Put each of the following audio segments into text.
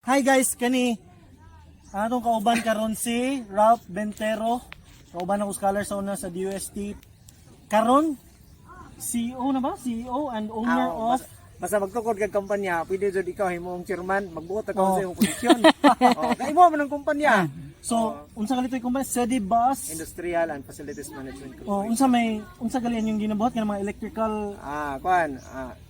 Hi guys, kani atong kauban karon si Ralph Bentero. Kauban ako scholar sa una sa DOST. Karon CEO na ba? CEO and owner Ah, of basta magtukod kag kumpanya, pwede jud ikaw himong chairman, magbuot ka sa imong posisyon. Oh, kay imo man ang kumpanya. So, unsa gali to'y kumpanya? Sedi Bus. Industrial and Facilities Management Oh, Corporation. unsa gali yung ginabuhat kanang mga electrical? Kuan,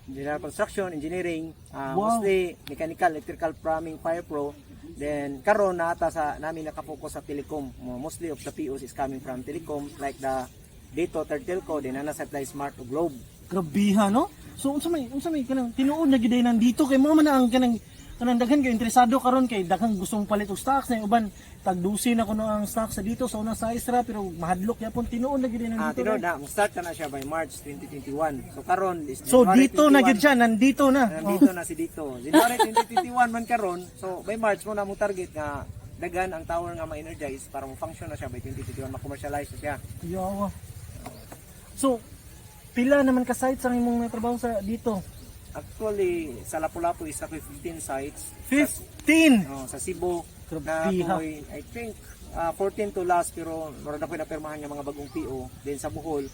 general construction, engineering, mostly mechanical, electrical, plumbing, fire pro. Then karon na ata sa namin nakapokus sa telecom. Mostly of the POs is coming from telecom, like the dito third telco, then ana supply Smart o Globe. Grabiha, no? So unsa may kanang tinuod na gyud ay nandito kay mo man na ang kanang daghan kay interesado karon, kay daghang gustong palit og stocks na yung uban tag 12 na kuno ang stocks sa dito sa unang size ra, pero mahadlok yapon. Tinuod na gyud ay nandito. Tinuod na, mo start na siya by March 2021. So karon is So January dito na 21. gyud siya, nandito na. Nandito na si dito. January 2021 man karon. So by March mo na mo target nga daghan ang tower nga ma-energize para mo function na siya by 2021, ma-commercialize na siya. Yawa. So pila naman ka sites ang imong natrabaho sa dito? Actually, sa Lapu-Lapu is ako 15 sites. 15. Oh, sa Cebu na Grabiha. ako'y, I think 14 to last, pero murag na ko'y napirmahan nga mga bagong PO. Then sa Bohol,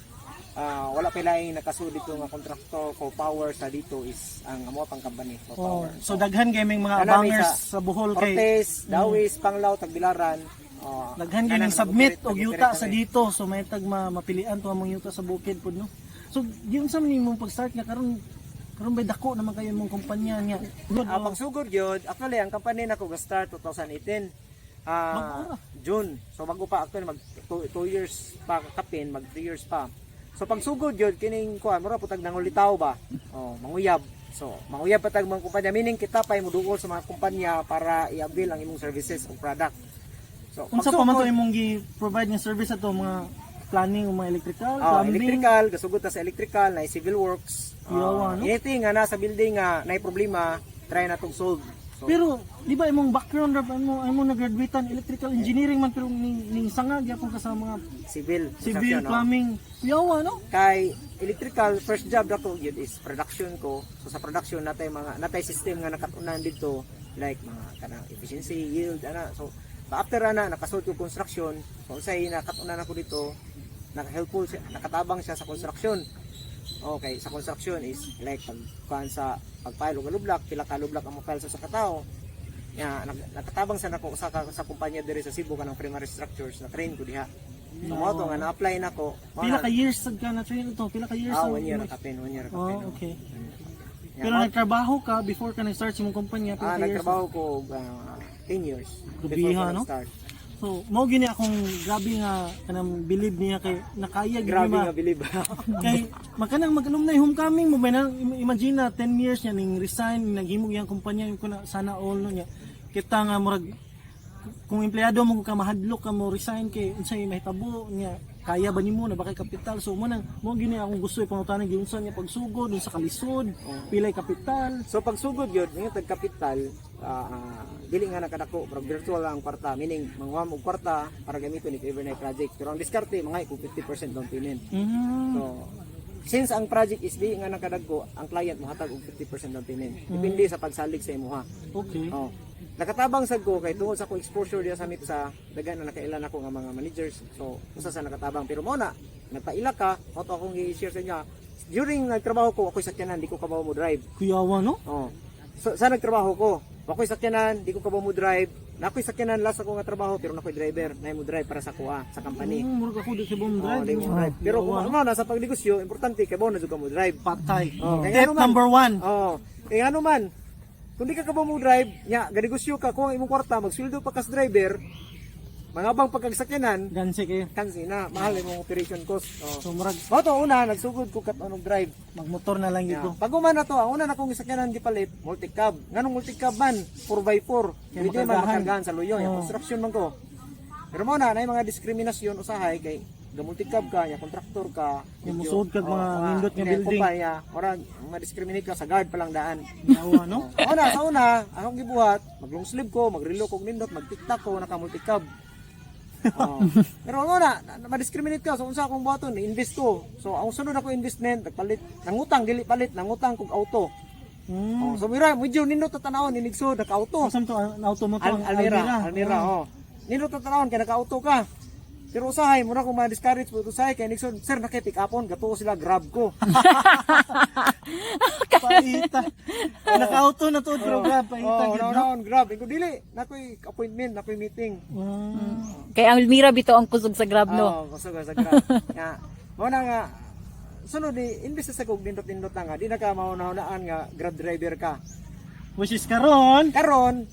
wala pa laing nakasud dito nga kontraktor for power sa dito is ang amo pang company for Oh, power. so daghan kay may mga Kanami abangers sa Bohol kay Cortez, Dawis, Panglao, Tagbilaran. Oh, daghan kay kanan, ning submit nag-operate- og yuta nag-operate sa kami. dito, so may tag mapilian to among yuta sa bukid pud, no. So giunsa man imong pag-start nga karon karon bay dako naman kayo imong kumpanya niya? Good. Pagsugod yun, actually ang company nako ga-start 2018. June. So bago pa actually, mag 2 years pa kapin, mag 3 years pa. So pagsugod yun, kining kuan mura putag nangulitaw ba. Oh, manguyab. So manguyab pa tag mga kumpanya, meaning kita pa moduol sa mga kumpanya para i-avail ang imong services o product. So Unsa pa man to imong gi-provide nga service ato, mga planning o mga electrical, Oh, plumbing? electrical, gasugod ta sa electrical, na civil works. Yawa, no? Anything nga nasa building nga naay problema, try na tong solve. So, Pero di ba imong background ra imo nag-graduatean electrical engineering man, pero ning sanga gyapon ka sa mga civil, civil, construction, no? plumbing. Yawa, no? Kay electrical, first job nako yun is production ko. So sa production natay mga natay system nga nakatunan dito, like mga kanang efficiency, yield, ana. So after ana nakasud ko construction. So unsay nakatunan ako dito, naka-helpful siya, nakatabang siya sa construction. Okay, sa construction is like pag kuan sa pag-file og hollow block, pila ka hollow block ang mo-file sa katao. Ya, nakatabang sa nako sa kumpanya diri sa Cebu kanang primary structures, na train ko diha. So mo to nga na-apply nako. Mao Pila ka years sad ka na train ito? Pila ka years? One year nakapin, one year nakapin. Oh, okay. Yeah, Pero nagtrabaho ka before ka nag-start sa imong kumpanya, pila ka years? Nagtrabaho ko 10 years Grabiha, before ko no? nag-start. So, mao gini akong grabe nga kanang believe niya kay nakaya gyud Grabe ma. nga believe. Kay makanang mag-alumni homecoming mo ba na, imagine na 10 years niya ning resign, naghimo iyang kumpanya, yung kuna sana all, no, niya. Kita nga murag kung empleyado mo ka, mahadlok ka mo resign kay unsay mahitabo niya, kaya ba nimo na ba kay kapital? So mo nang mo gini akong gusto ipangutana, giunsa niya pagsugod, unsa kalisod, pilay kapital? So pagsugod yun, ngayon tag kapital, dili nga nakadako, pero virtual lang ang kwarta, meaning manguha og kwarta para gamiton if ever na project. Pero ang diskarte, mga ko 50% down payment. So since ang project is di nga nakadagko, ang client mohatag og 50% down payment. Depende sa pagsalig sa imuha. Oh. Nakatabang sad ko kay tungod sa akong exposure diya sa MIPSA, daghan na nakailan ako nga mga managers. So, usa sa nakatabang, pero mo na nagpaila ka, mao to akong i-share sa inyo. During nagtrabaho ko, ako'y sakyanan, di ko kabaw mo drive. Kuyawa, no? Oh. So, sa nagtrabaho ko, ako'y sakyanan, di ko kabaw mo drive. Na ako'y sakyanan last ako nga trabaho, pero nako'y driver, na mo drive para sa kuha, sa company. Murag ako di kay bom Oh, drive. di mo drive. Pero kung ano na sa pagnegosyo, importante kay na jud ka mo drive. Patay. Oh, kaya Step ano man. number 1. Oh, kaya ano man, kung di ka kabaw mo drive, nya ganegosyo ka, kung ang imong kwarta, magsweldo pa kas driver, mangabang pagkagsakyanan, Gansi kayo. kansi na, mahal imong operation cost. Oh. So murag Mao to una, nagsugod ko kat anong drive. magmotor na lang Yeah. yun ko. Pag uma na to, ang una na kong sakyanan gipalit, multicab. Nganong multicab man? 4x4. Kaya Pwede man makargahan. makargahan sa luyo, yung Oh. construction man ko. Pero mo na, naay mga diskriminasyon usahay kay ga multicab ka, ya kontraktor ka, Yung medyo- musuod kag mga oh, nindot nga hindi, building. Kumpanya, murag ma-discriminate ka sa guard pa lang daan. Yawa, no? Una, sa una, akong gibuhat, mag long sleeve ko, magrelo kog nindot, mag-tiktak ko, naka multicab. Oh. Pero ano na, ma-discriminate ka. So unsa akong buhaton, invest ko. So ang sunod ako investment, nagpalit, nangutang, dili palit, nangutang kog auto. Oh, so mira, medyo nindot ta tanawon inigsod naka-auto. Asa to ang auto mo to? Al Ang Almira, Almira, oh. Nindot ta tanawon kay naka-auto ka. Pero usahay, mura kong ma-discourage po usahay kay nigsod, sir, naki pick upon gatuo sila, Grab ko. Paita. Naka-auto na to pero grab paita Oh, gyud, no, no? no, Grab. Ingo dili, nakoy appointment, nakoy meeting. Kay ang Almira bitaw ang kusog sa Grab, no. Oo, kusog sa Grab. Nga, mao na nga sunod ni imbes sa kog nindot-nindot na nga, di na ka mauna-unaan nga Grab driver ka. Which is karon Karon,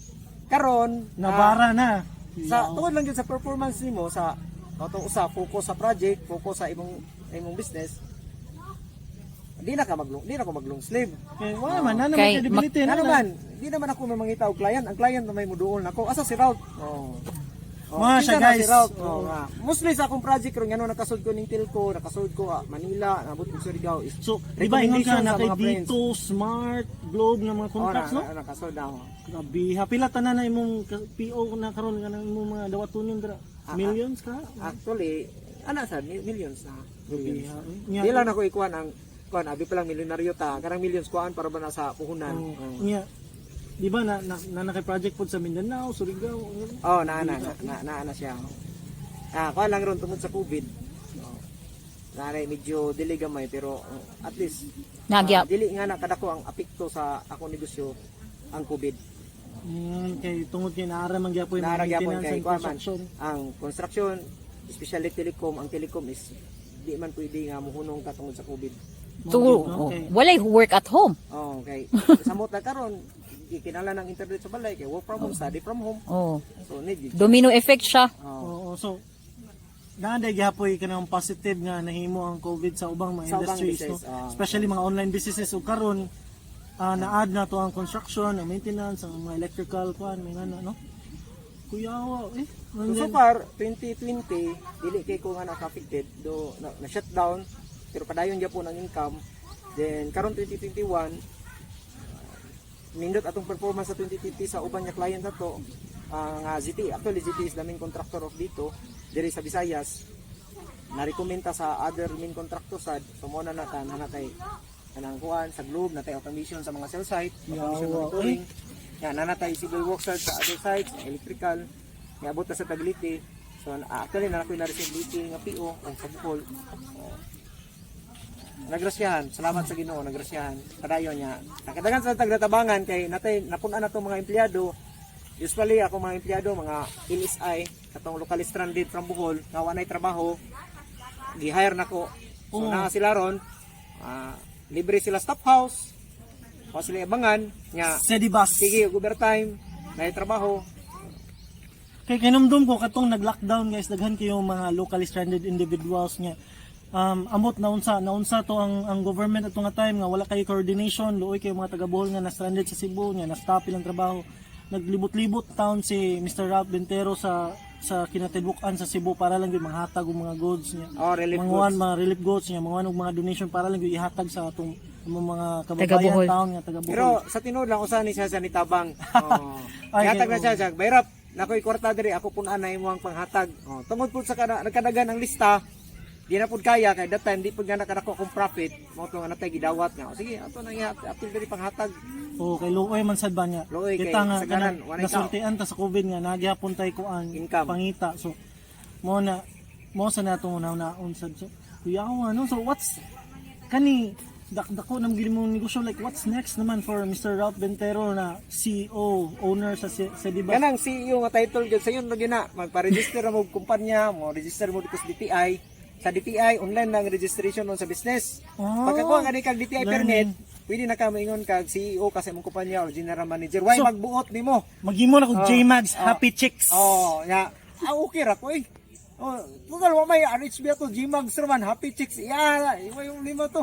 karon, nabara na. Sa tungod lang yun sa performance nimo sa katong usa, focus sa project, focus sa imong imong business. Di na ko maglong sleeve. Kay wala man na naman Kay credibility Ano na man, di naman ako may mangita og client, ang client na may muduol nako. Asa si Ralph? Oh. Oh, Mga kinsa siya, na guys. si Ralph? Oh, nga. Mostly sa akong project ron ngano nakasud ko ning telco, nakasud ko Manila, nabot ko Surigao. Is So, di ba ingon ka recommendation na sa kay mga friends. dito, Smart, Globe na mga Oh, contracts, na, no? na, nakasud na ako. Grabe, pila tanan na imong PO na karon nga imong mga dawatonon dira. Millions ka? Actually, ana sa millions na. Millions. Grabe, eh. Nya, Di lang ako ikuan ang kuan, abi pa lang milyonaryo ta, karang millions kuan para ba na sa puhunan. oh, Oh. nya. Di ba na na kay project pod sa Mindanao, Surigao, ano? Oh, na na na, na siya. Kuan lang ron tungod sa COVID. Oh. Nanay medyo dili gamay pero oh, at least Nagyap. dili nga nakadako ang apekto sa akong negosyo ang COVID. Kay tungod kay naara man gyapon yung mga Naara gyapon maintenance kay and kuan man. construction. Ang construction, especially telecom, ang telecom is di man pwede nga muhunong ka tungod sa COVID. To, Mao gyud, no? oh, Kay- walay work at home. Oh, kay samot na karon gikinala ng internet sa balay kay work from home, study from home. Oh. So need gyud. Domino effect siya. Oh. Oo, so naaday gyapon kanang positive nga nahimo ang COVID sa ubang mga Sa ubang industries, no? business, ah. Especially mga online businesses ug karon na-add na to ang construction, ang maintenance, ang mga electrical kuan, may ano, no? Kuyawa eh. So, so far 2020 dili kay ko nga naka-affected do na shutdown pero padayon gyapon ang income. Then karon 2021, nindot atong performance sa 2020 sa uban nga client nato ang ZT. Actually, ZT is the main contractor of dito diri sa Visayas. Na-recommend ta sa other main contractor sad, so mo na natan hanatay kanang kuan sa Globe, natay automation sa mga cell site, automation Yawa, monitoring ya, nanatay civil works sad sa other sites, electrical, niabot na sa Tagliti. So actually na ako'y na-receive Leyte nga PO o sa Bohol. Oh. Nagrasyahan, salamat sa Ginoo, nagrasyahan. Padayon niya. Nakadagan sa tagratabangan kay natay napun-an na tong mga empleyado. Usually ako mga empleyado, mga LSI, katong locally stranded from Bohol, nga wa nay trabaho, gi-hire nako. So Oo. naa sila ron, libre sila stop house. Wa sila abangan nya. Sedibas. Sige, og overtime, nay trabaho. Kay kinumdum ko katong nag-lockdown guys, daghan kayo mga locally stranded individuals nga. Amot naunsa to ang government ato nga time nga wala kayo coordination, luoy kayo mga taga Bohol nga na stranded sa Cebu nga na stop ilang trabaho. Naglibot-libot town si Mr. Ralph Bentero sa kinatibuk-an sa Cebu para lang gyud manghatag og mga goods niya. Oh, relief Manguan goods. mga relief goods niya, manguan og mga donation para lang gyud ihatag sa atong among mga kababayan Taga-Bohol. town nga taga Bohol. Pero sa tinuod lang usa ni siya sa nitabang. Oh. Ay, Ihatag na oo. siya siya. Bayrap, nakoy kwarta diri ako pun-an na imong panghatag. Oh, tungod pud sa kada nagkadagan ang lista, di na pud kaya kay that time di pud nga nakadako akong profit. Mao to nga natay gidawat nga. Oh, sige, ato na ihat apil diri panghatag. Oo, kay luoy man sad ba niya. Luoy Kita kay nga sagaran, kanang walay tao. nasultian ta sa COVID nga nagyapon tay kuan Income. pangita. So mo na mo sa natong una-unaon sad. So kuya ano, so what's kani dakdako nam gid mo negosyo, like what's next naman for Mr. Ralph Bentero na CEO owner sa Sediba? Kanang CEO nga title gyud sayon ra gyud na magpa-register na mo og kumpanya, mo register mo dito sa DTI. Sa DTI online lang registration nun sa business. Oh. Pagkakuha ka ni kag DTI permit, Learning. pwede na ka moingon kag CEO ka sa imong kumpanya or general manager. Why So- magbuot nimo? Maghimo na kog J-Mags Oh. Happy Chicks. Oh, ya. Okay ra ko eh. Oh, total wa may RHB ato Gmags ra man Happy Chicks. Ya, iwa yung lima to.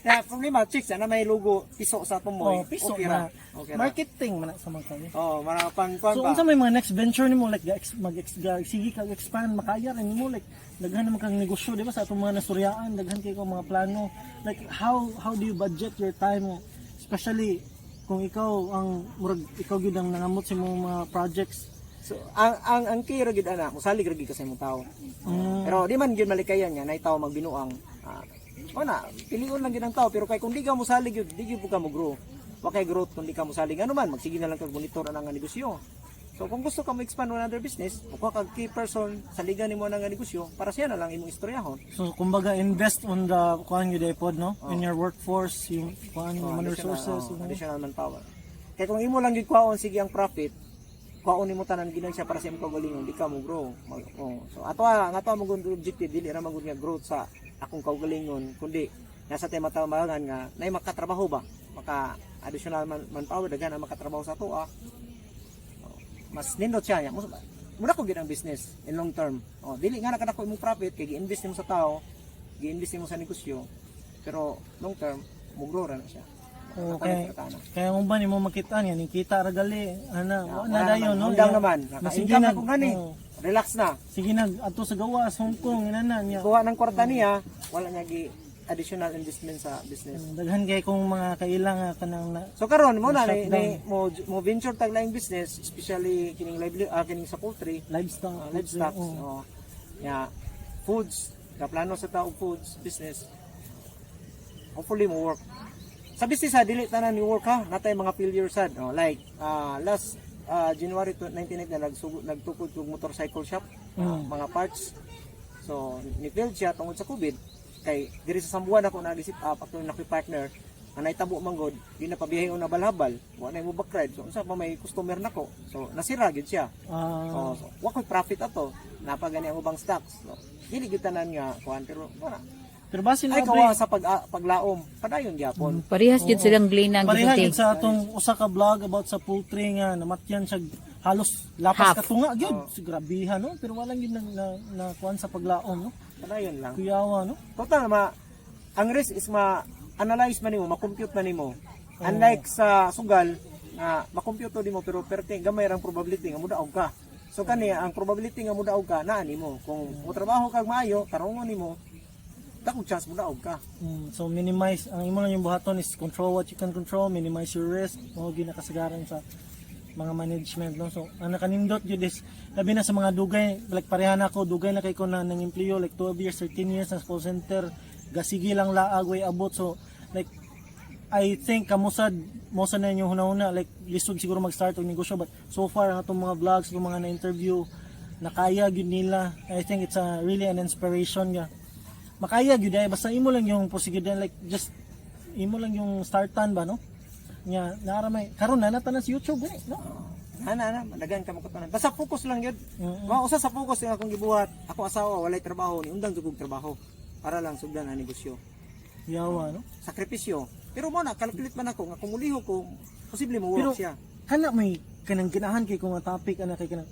Ya, problema chicks ana may logo piso sa tumoy. Oh, piso okay ra. na. Okay ra. Marketing man na sa mga kami. Oh, mara pang kuan So pa. unsa may mga next venture nimo, like mag sige kag expand makaya ra nimo, like daghan naman kang negosyo, di ba, sa atong mga nasuryaan, daghan kay kang mga plano, like how do you budget your time, especially kung ikaw ang murag ikaw gyud ang nangamot sa imong mga projects? So, ang key ra gyud ana, mosalig ra gyud ka sa imong tao. Pero di man gyud malikayan nga nay tao magbinuang. Ah, o na, pilion lang gyud ang tao pero kay kung di ka mosalig gyud, di gyud pud ka mo grow. Wa kay growth kung di ka mosalig ano man, magsige na lang kag monitor ana nga negosyo. So kung gusto ka mo expand on another business, mukuha kag key person, saligan nimo na nga negosyo para siya na lang imong istoryahon. So kumbaga invest on the kuan gyud pod, no? In your workforce, yung kuan, Oh, human additional, resources. oh, additional manpower. Kaya kung imo lang gyud kwaon sige ang profit, kwaon nimo tanan ginang siya para sa imong kaugalingon, di ka mo grow. Oh. So ato ang ato mo gud objective, dili ra man gud nga growth sa akong kaugalingon, kundi nasa tema tamagan nga nay makatrabaho ba, maka additional manpower, daghan ang makatrabaho sa ato ah. Oh, mas nindot siya niya. Muna ko gid ang business in long term. Oh, dili nga nakadako imong profit kay gi-invest nimo sa tao, gi-invest nimo sa negosyo, pero long term mo grow ra na siya. Okay. Makapalit ka na. Kaya kung ba nimo makita niya, ni kita ra gali ana, wa na Wala dayon, no? naman, undang Ya. naman. Sige Naka-income na na kung gani. Oo. Relax na. Sige na adto sa gawas Hong Kong inana niya. Kuha ng kwarta niya, wala niya gi additional investment sa business. Daghan kay kung mga kaila nga kanang na, So karon mo na ni, Shutdown. ni mo venture tag laing business, especially kining lively kining sa poultry, livestock, livestock, Oo. oh. Ya, foods, kaplano sa tao foods business. Hopefully mo work. Sa business ha, dili tanan ni work ha, natay mga failure sad. Oh, like last January 1999 na nagtukod kog motorcycle shop, mga parts. So, ni-failed siya tungod sa COVID. Kay diri sa Sambuan ako nag-sit up ako na partner ang naitabo man gud, di na pabiyahe na balhabal, wa na mo back ride. So unsa pa may customer nako. So nasira gyud siya. Oh, so, wa ko'y profit ato. Napagani ang ubang stocks. So, dili gyud tanan nga kuan pero wala. Pero basin Ay na kawa sa paglaom. Padayon gyapon. Parehas jud silang Glenn ang Pareha gisulti. gyud sa atong usa ka vlog about sa poultry nga namatyan siya halos lapas Half. katunga gyud. Oh. Grabihan, no, pero walang gyud na kuan sa paglaom, no. Padayon lang. Kuyawa, no. Total ma ang risk is ma analyze man nimo, ma-compute man nimo. Unlike sa sugal nga ma-compute to nimo pero perte gamay rang probability nga mudaog ka. So kani ang probability nga mudaog ka naa nimo. Kung motrabaho kag maayo, tarungon nimo, dakong chance mudaog ka. So minimize ang imo lang yung buhaton is control what you can control, minimize your risk. Mao gyud nakasagaran sa mga management, no. So ang nakanindot gyud is labi na sa mga dugay, like pareha na ako, dugay na kay ko na nang empleo, like 12 years, 13 years na sa call center, gasigi lang laag way abot. So like I think kamusad mo sa na inyong hunahuna, like lisod siguro mag-start og negosyo, but so far ang atong mga vlogs, atong mga na-interview, nakaya gyud nila. I think it's a really an inspiration nga makaya gyud ay basta imo lang yung porsigidan, like just imo lang yung startan ba, no? Nya naara may karon na natanan sa YouTube eh, no? Ana ana, daghan ka makatunan. Basta focus lang gyud. Mm. Mao usa sa focus nga akong gibuhat, ako asawa walay trabaho, ni undang jud kog trabaho para lang sugdan ang negosyo. Yawa, no. Sakripisyo. Pero mo na calculate man ako nga kung muliho ko, posible mo Pero work siya. kana may kanang ganahan kay ko nga topic ana, kay kanang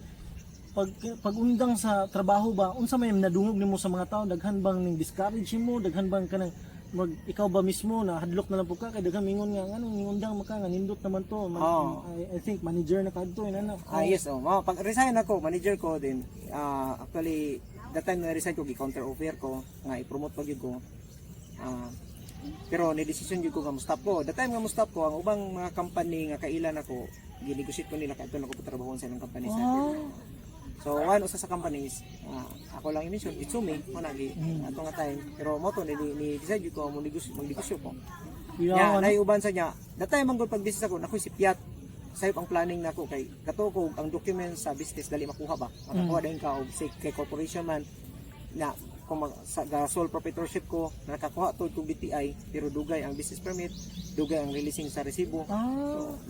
pag pag-undang sa trabaho ba, unsa may nadungog nimo sa mga tao? Daghan bang ning discourage nimo? Daghan bang kanang mag, ikaw ba mismo na hadlok na lang po ka kay daghan mingon nga nganong ningundang maka nga nindot naman to? Oo. I think manager na kadto inana. Ah, yes, oh. Mao pag resign ako, manager ko din. Actually that time na resign ko, gi-counter offer ko nga i-promote pa gyud ko. Pero ni decision gyud ko nga mo-stop ko. The time nga mo-stop ko, ang ubang mga company nga kailan ako, ginegotiate ko nila kadto na ko patrabahoon sa ilang company sa. So one usa sa companies, ako lang i-mention, Itsumi, mo na gi ato nga time. Pero mo to ni decide gyud ko mo negosyo, magnegosyo ko. Nya, Yawa, no? naiuban sa niya. That time man gud pag business ako, nakoy si Piat. Sayop ang planning nako kay kato ko ang documents sa business dali makuha ba. Makakuha din ka og say, kay corporation man na kung sa ga sole proprietorship ko nakakuha to kog DTI, pero dugay ang business permit, dugay ang releasing sa resibo.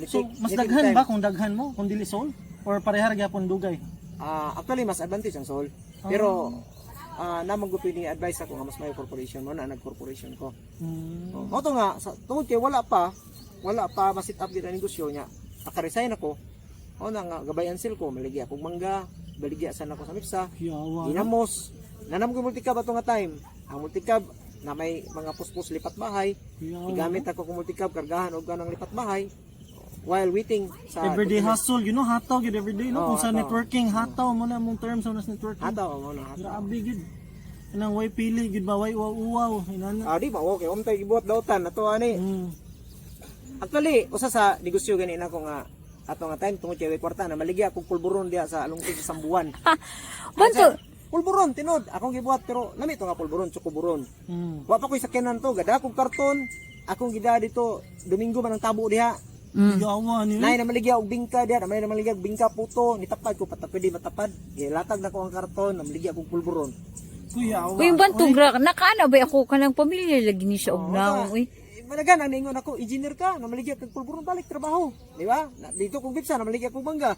So, mas ni take daghan time. ba kung daghan mo kung dili sole or parehar gyapon dugay? Actually mas advantage ang sole. Pero namang gupin ni advice ako nga mas may corporation mo na nag-corporation ko. Oh, mao to nga sa, tungod kay wala pa ma-set up gyud ang negosyo niya. Naka-resign ako. Mao na nga gabayan sila ko, maligya akong mangga, baligya sana ako sa Mipsa, Yawa. ginamos. Nanam ko multicab ato nga time. Ang multicab na may mga puspos lipat bahay, Yawa. gigamit ako kung multicab kargahan og ganang lipat bahay while waiting sa Everyday hustle, hataw gyud everyday, no? Oo, Kung sa hataw. networking, hataw mo na mong terms sa networking. Hataw mo na hataw. Grabe gyud. Anang way pili gyud ba, way uwaw inana. Ah, di ba okay, umtay gibuhat dautan ato ani. Actually, usa sa negosyo gani nako nga ato nga time tungod kay way kwarta na maligya akong pulburon diha sa lungsod sa Sambuan. Banto, Pulburon tinod akong gibuhat pero lami to nga pulburon, chocoburon. Mm. Wa pa ko'y sakyanan to, gada akong karton. Akong gida dito, Domingo man ang tabo diha. Yawa ni. Nay na maligya og bingka diha, nay na maligya og bingka puto, nitapad ko patapad pwede matapad. Gilatag na ko ang karton, namaligya kog pulburon. Kuya, awa. Uy, bantong ra nakaana ba ako kanang pamilya lagi ni siya og naong uy. Managan ang ningon ako, engineer ka, namaligya kag pulburon, balik trabaho, di ba? Na, dito kong bipsa, namaligya kog mangga.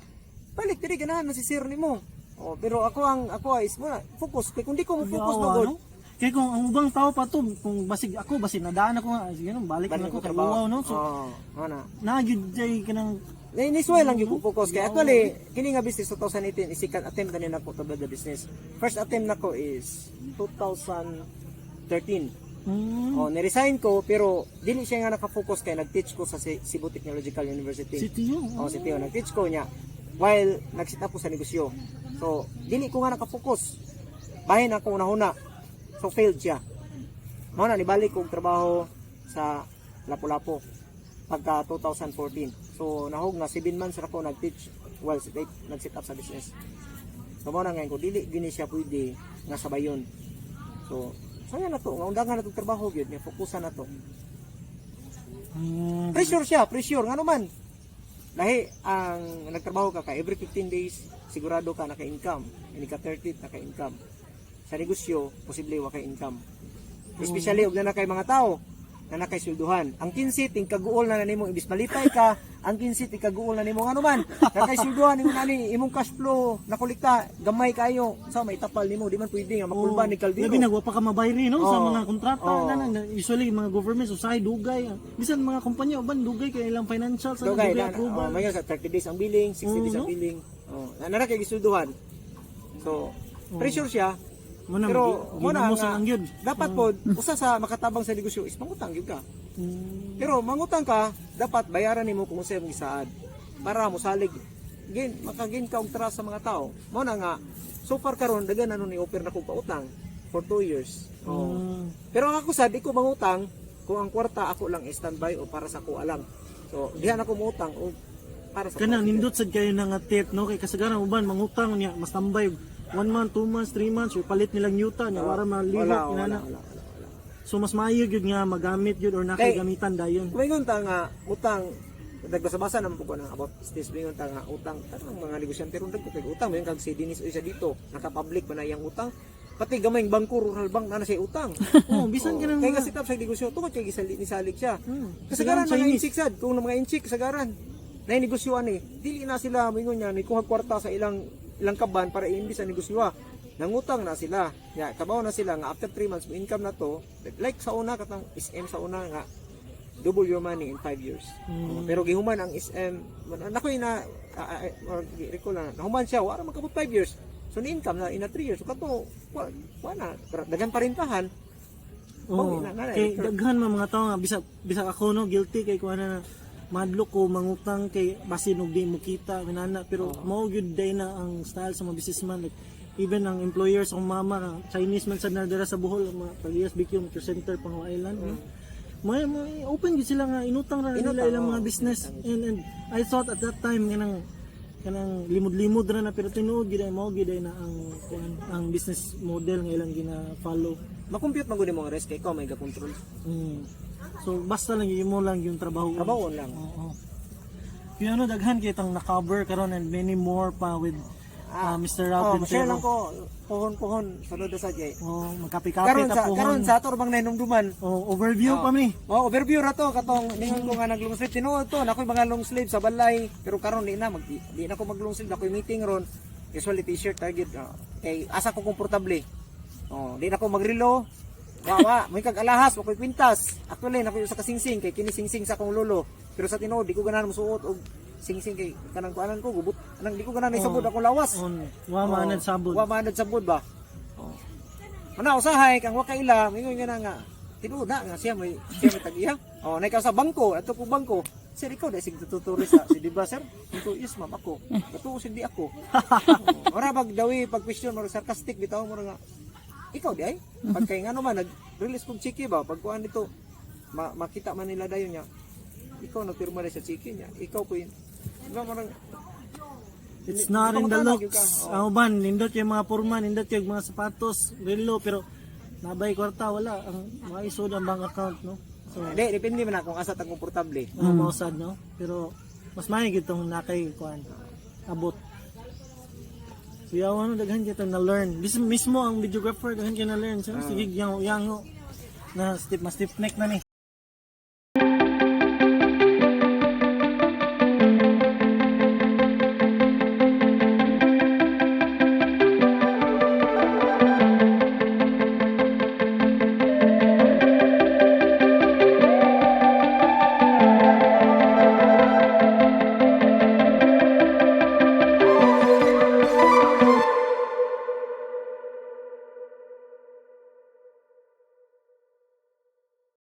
Balik diri ganahan na si sir nimo. Oh, pero ako ang ako is mo na focus kay kung di ko mo focus Yawa, no good. no? Kaya kung ang ubang tao pa to, kung basig ako, basig nadaan ako nga, sige no, balik na ako ko kay uwaw, no? So, oh, ana. na gyud jay kanang Nisway lang yung focus kay actually kini nga business 2018 is second attempt na nako to build the business. First attempt nako is 2013. Oh, ni-resign ko pero dili siya nga naka-focus kay nag-teach ko sa Cebu Technological University. City yun. Oh, si Tio, nag-teach ko niya while nag-sit up ko sa negosyo. So, dili ko nga naka-focus. Bahin ako una-una. So, failed siya. Mao na nibalik kog trabaho sa Lapu-Lapu pagka 2014. So, nahog na 7 months ra ko nag-teach while nag-set up sa business. So, mao na ngayon ko dili gini siya pwede nga sabayon. So, saya na to, nga undangan na tong trabaho gyud, nga fokusan na to. Pressure siya, pressure ngano man. Lahi ang nagtrabaho ka ka every 15 days sigurado ka naka-income. Ini ka 30 naka-income. Sa negosyo, posible wa kay income. Especially og na kay mga tao na nakay swelduhan. Ang 15 ting kaguol na nimo imbis malipay ka, ang 15 ting kaguol na nimo ngano man. Nakay swelduhan nimo nani imong cash flow nakolekta gamay kayo sa may tapal nimo di man pwede nga makulba ni kaldero. Labi na wa pa ka mabayri no sa Oo. mga kontrata na lang usually mga government usahay dugay. Bisan mga kumpanya uban dugay kay ilang financial sa Dugay dugay na, approval. oh, may sa 30 days ang billing, 60 days ang Oo, no? billing. Oh, na nara kay gisulduhan. So, pressure siya. Muna, pero mo na ginamos nga, ang gyud. dapat po usa sa makatabang sa negosyo is mangutang gyud ka. Pero mangutang ka, dapat bayaran nimo kung unsay imong gisaad para mosalig gin makagain ka og trust sa mga tao. Mo na nga so far karon daghan na nun ni-offer na kog pautang for 2 years. Oh. Pero ang ako sad di ko mangutang kung ang kwarta ako lang standby o para sa ako lang. So diha na ko mangutang o para sa Kanang project. nindot sad kayo na nga tip no kay kasagaran uban mangutang niya mas tambay 1 month, 2 months, 3 months or palit nilang yuta niya wara malihok Wala, wala, inana. wala, wala, wala. So mas maayo gyud nga magamit gyud or nakay Kay- gamitan dayon. Kumingon ta nga utang nagbasa-basa naman po ko ng about this bingon ta nga utang tanang mga negosyante ron dagko kay utang mayon kag si Dennis Uy sa dito naka-public pa na iyang utang pati gamay bangko rural bank na na siya utang. Oh, bisan Oh, ka nang kay nga sit up sa negosyo tungod kay gisali nisalig siya. Kasagaran Kasagaran mga Chinese. inchik sad kung mga inchik kasagaran na negosyoan eh dili na sila moingon niya ni kuha kwarta sa ilang ilang kaban para iimbis sa negosyo ah. Nangutang na sila ya kabaw na sila nga after 3 months mo income na to like sa una katong SM sa una nga double your money in 5 years. Oh, pero gihuman ang SM, nakoy na or recall na nahuman siya wala man kabot 5 years. So ni income na in a 3 years. So kato wa na daghan pa rentahan. Oo. Oh, na, na, Kay na. daghan man mga tao nga bisag bisag ako no guilty kay kuan na madlok ko mangutang kay basin og di mo kita minana pero mao gyud day na ang style sa mga businessman like even ang employer sa akong mama nga, Chinese man sad na dira sa Bohol ang mga Pagiyas BQ Metro Center Pangwa Island no? May open gyud sila nga inutang ra nila Inutang, ilang mga oo. business and I thought at that time kanang kanang limod-limod ra na pero tinuod gyud ay mao gyud ay na ang kuan ang business model nga ilang gina-follow. Makompute man gud nimo ang risk kay ikaw may ga-control. So basta lang yun mo lang yung trabaho. Trabaho lang. Oo. Yung ano daghan kay tang na-cover karon and many more pa with Mr. Ralph Oh, share Dintero. lang ko pohon-pohon sulod sa jay. Oh, magkape-kape Karon ta sa pohon. karon sa ato bang nahinumduman. Oh, overview pa mi. Oh, overview ra to katong ningon ko nga nag long sleeve tinuod to nakoy mga long sleeve sa balay pero karon di na mag di na ko mag long sleeve ako'y meeting ron. Usually t-shirt target kay asa ko komportable. Oh, di na ko magrelo. Wa wa, may kag alahas, wa koy kwintas. Actually nakoy usa ka singsing kay kini singsing sa akong lolo. Pero sa tinuod di ko ganahan mosuot og singsing kay kanang kuanan ko gubot. Anang di ko ganahan isabod akong lawas. On wa maanad sabod. Wa maanad sabod ba? Oh. Ana usahay kang wa kaila, mingon nga na nga. Tinuod na nga siya may tag-iya. Oh, nay ka sa bangko, ato ko bangko. Sir, ikaw dai sig tuturi sa si di ba sir? Ito yes ma'am ako. Katuo sig di ako. Oh, ora bag dawi pag question mura sarcastic bitaw mura nga. Ikaw di ay. Pag kay ngano man nag-release kog chiki ba pag kuan dito makita man nila dayon niya. Ikaw nagpirma dai sa chiki niya. Ikaw po yun. Di ba marang It's not in the Pangutana, gyud ka. looks. Oo. Ang uban, nindot yung mga porma, nindot yung mga sapatos, relo, pero nabay kwarta, wala. Ang mga isod ang bank account, no? So, Hindi, depende man na kung asa ta komportable. mm. Mausad, no? Pero mas maayo gyud tong nakay kuan abot. So yawa no, daghan kita na learn. Mismo ang videographer, daghan kita na learn. So sige, yang yang na stiff, mas stiff neck na ni.